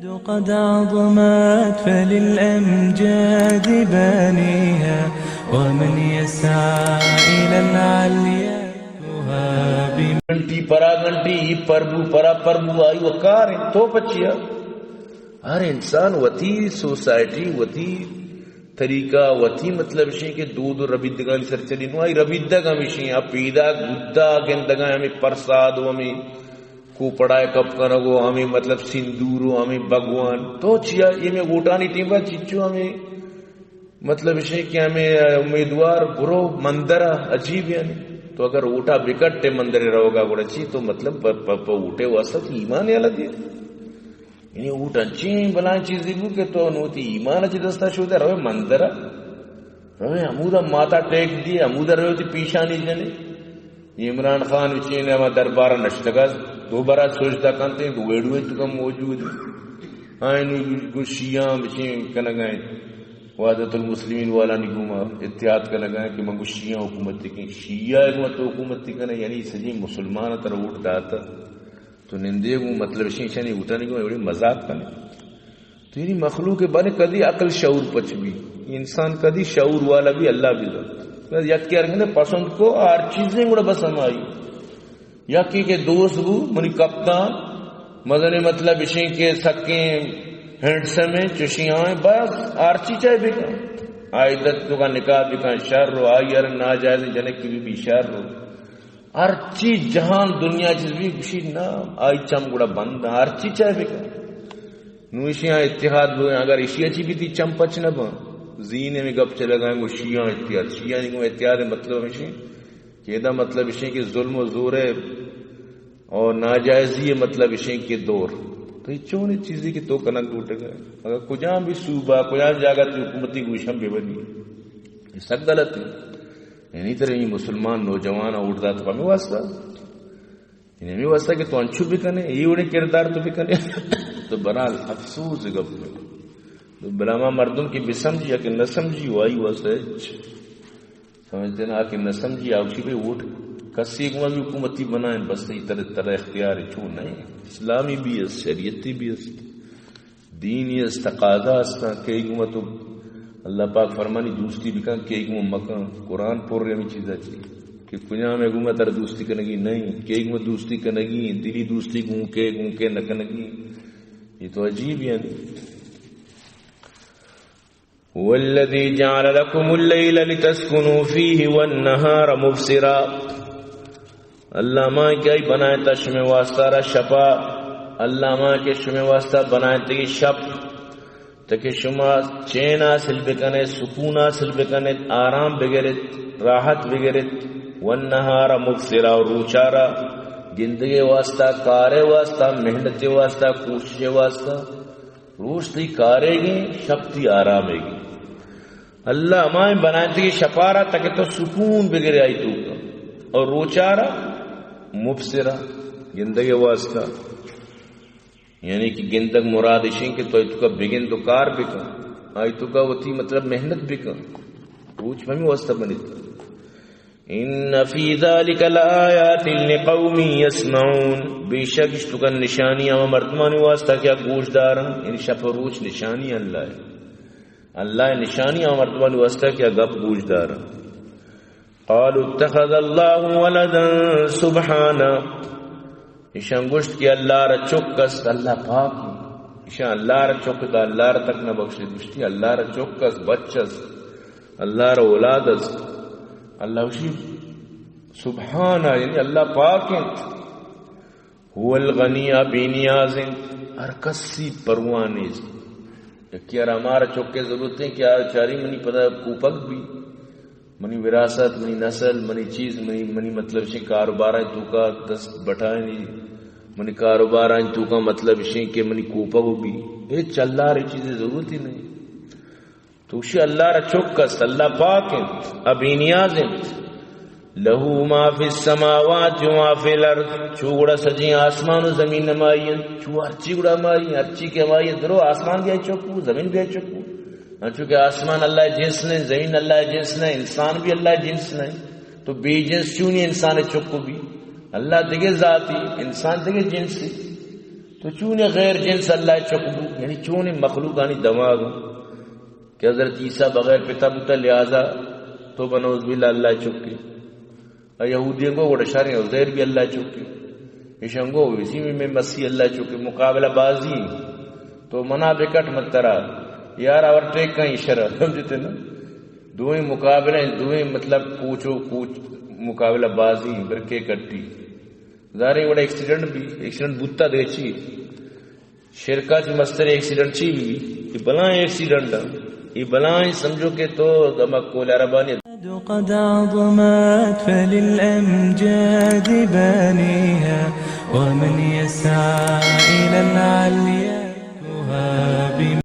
قد عظمت فللأمجاد بانيها، ومن يسعى إلى العليا يهاب. گھنٹی پرا گھنٹی، ای پربو پرا پربو، آئی وکار انت، تو پچیا؟ ہر انسان وتی سوسائٹی، وتی طریقہ، وتی مطلب شی کہ دود و ربیدگانی سر چلی، نو آئی ربیدگ ہمیشی، آ پیدا گدا گندگا ہمیں پرساد و ہمیں کوپڑا کپ کنگ و ہمیں مطلب سندور و ہمیں بھگوان۔ تو چیا یہ میں ووٹانی ٹیم پر چچو ہمیں مطلب شی کہ ہمیں امیدوار برو مندر عجیب یعنی۔ تو اگر ووٹا بکٹے مندر روگا گڑا چی تو مطلب پ-، پ-، پ-، ووٹے واسطہ تو ایمان یلا دیے۔ یعنی اوٹ انچیں بلائیں چیزے بو کہ تو نو وتی ایمان چہ دستا شودے، روے مندرا، روے ہمودا ماتا ٹیک دیے، ہمودا روے وتی پیشانی جنے۔ عمران خان وچین ہما دربارا نشتگا، دو برا سجدہ کنتے، دو ویڈیو تو کم موجود۔ آئین گو شیعہ بچین کنگا، وحدت المسلمین والا نی گوما اتحاد کنگا کہ من گو شیعہ حکومت کیں، شیعہ گوما تو حکومت کنے، یعنی سجی مسلمان تر ووٹ داتا۔ تو نندے گوں مطلب شی شنی وٹانی گوں ایوڑی مذاق کنے۔ تو یعنی مخلوق بارے کدی عقل شعور پچ بی؟ انسان کدی شعور والا بی؟ اللہ بی ذات۔ بس یک کیا رکھنے پسند کو ہر چیزیں گڑا بس ہمائی۔ یکی کہ دوست بو منی کپتان، مزنی مطلب اشیں کہ سکیں ہینڈسم ہیں، چشی آئیں، بس ہر چی چاہے بکن۔ آئی دت تو کا نکاح بکن شر رو، آئی ہر ناجائز جنک کی بی بی شر رو۔ ہر چیز جہان دنیا چیز بی گوشی نا، آئی چم گڑا بند، ہر چیز چاہے بکن۔ نو ایشی ہاں اتحاد بو، اگر ایشی اچی بی تی چم پچ نہ بن۔ زین میں گپ چلے گا، گو شیعہ اتحاد، شیعہ نہیں گو اتحاد مطلب ایشی کہ ادا مطلب ایشی کہ ظلم و زور ہے اور ناجائزی ہے مطلب ایشی کہ دور۔ تو یہ چون چیزی کہ تو کنک لوٹے گا؟ اگر کجام بھی صوبہ، کجام جاگہ تی حکومتی گوشم بے بنی، یہ سب غلط ہے۔ یعنی ترے ایں مسلمان نوجوان ووٹ دات پہ ہمے واسطہ۔ یعنی ہمے واسطہ کہ تو انچو بکنے، اے وڑیں کردار تو بکنے۔ تو بہرحال افسوس گپ ہے۔ تو بلا ما مردم کہ بسمجھی یا کہ نہ سمجھی، وائی واسطہ ہچ سمجھتے نا کہ نہ سمجھی، آوشی پہ ووٹ کسی کو بھی حکومتی بنائیں، بس ای طرح طرح اختیار ہے، چون نہیں۔ اسلامی بھی ہے، شریعتی بھی ہے۔ دینی است، تقاضا است، کئی گوما تو اللہ پاک فرمانی دوستی بکن، کئی گوما مکن۔ قرآن پر ہمیں چیزا چی کہ کجام ہے گوما تر دوستی کنگی نہیں، کئی گوما دوستی کنگی، دلی دوستی گوں کے، گوں کے نہ کنگی۔ یہ تو عجیب ہے۔ هو الذي جعل لكم الليل لتسكنوا فيه والنهار مبصرا۔ اللہ ما کہ آئی بنائتا شمے واسطہ را شپا، اللہ ما کہ شمے واسطہ بنائتے شپ، تاکہ شما چین حاصل بکنے، سکون حاصل بکنے، آرام بگرت، راحت بگرت۔ والنهار مبصرا، اور روچارا گندگے واسطہ، کارے واسطہ، محنت واسطہ، کوشش واسطہ۔ روچ تی کارے گی، شپ تی آرامے گی۔ اللہ ہمائیں بنائیں تئی شپارا تاکہ تو سکون بگرے آئی توکا، اور روچارا مبصرا، گندگے واسطہ۔ یعنی کہ گندگ مراد اشیں کہ تو آئی توکا بگند و کار بکن، آئی توکا وتی مطلب محنت بکن۔ روچ ہمیں واسطہ بنیت۔ ان فی ذلک لآیات لقوم یسمعون، بے شک اشتکن نشانی ہما مردمانی واسطہ کیا گوش دارن، یعنی شپ و روچ نشانی اللہ ہے۔ اللہ نشانی ہما مردمانی واسطہ کیا گپ گوش دارن۔ قالوا اتخذ اللہ ولدا سبحانہ۔ ایشان گوشت کہ اللہ را چک است، اللہ پاک انت۔ ایشان اللہ را چک دا، اللہ را تک نہ بخشے۔ گوشتی اللہ را چک است، بچ است، اللہ را اولاد است۔ اللہ گوشی سبحانہ، یعنی اللہ پاک انت۔ هو الغنی، آ بے نیاز انت، ہر کسی پرواہ نیست۔ یکی ار ہمارا چکے ضرورت ہے کہ آ چاری منی پدا کوپگ بی۔ منی وراثت، منی نسل، منی چیز، منی، منی مطلب شیں کاروبارانی توکا دست بٹائینی، منی کاروبارانی توکا مطلب شیں کہ منی کوپگ بی۔ ہچ اللہ ری چیزے ضرورت ہی نہیں۔ تو شی اللہ را چک است، اللہ پاک انت، آ بے نیاز انت۔ لہ ما فی السماوات و ما فی الارض، چو گڑا سجیں آسمان و زمین ہمائی انت، چو ہرچی گڑا ہمائی، ہرچی کہ ہمائی انت، درو آسمان بھی آئی چک بو، زمین بھی آئی چک بو۔ انچو کہ آسمان اللہ جنس نہیں، زمین اللہ جنس نہیں، انسان بھی اللہ جنس نہیں، تو بے جنس چونی انسان چک بی؟ اللہ دگہ ذاتی، انسان دگہ جنسی۔ تو چونیں غیر جنس اللہ چک بو، یعنی چونیں مخلوقانی دماغ کہ حضرت عیسیٰ بغیر پتا بوتا، لہذا تو بنعوذ باللہ اللہ چکے۔ ءُ یہودیاں گو گڑا شریں عزیر بھی اللہ چکے۔ ایشاں گو ویسی میں مسیح اللہ چکے، مقابلہ بازی۔ تو منا بکٹ مترا، یار اور ٹیک کہیں شرع، سمجھتے نا؟ دوئیں مقابلہ، دوئیں مطلب کوچ و کوچ، مقابلہ بازی، برکے کٹی۔ ظاہر ہے وڑا ایکسیڈنٹ بھی، ایکسیڈنٹ بوتا دے چی؟ شرکا چ مستر ایکسیڈنٹ چی بھی؟ یہ بلائیں ایکسیڈنٹ ہے۔ یہ بلائیں سمجھو کہ تو دمک کول عربانی۔ قد عظمت فللأمجاد بانيها، ومن يسعى إلى العليا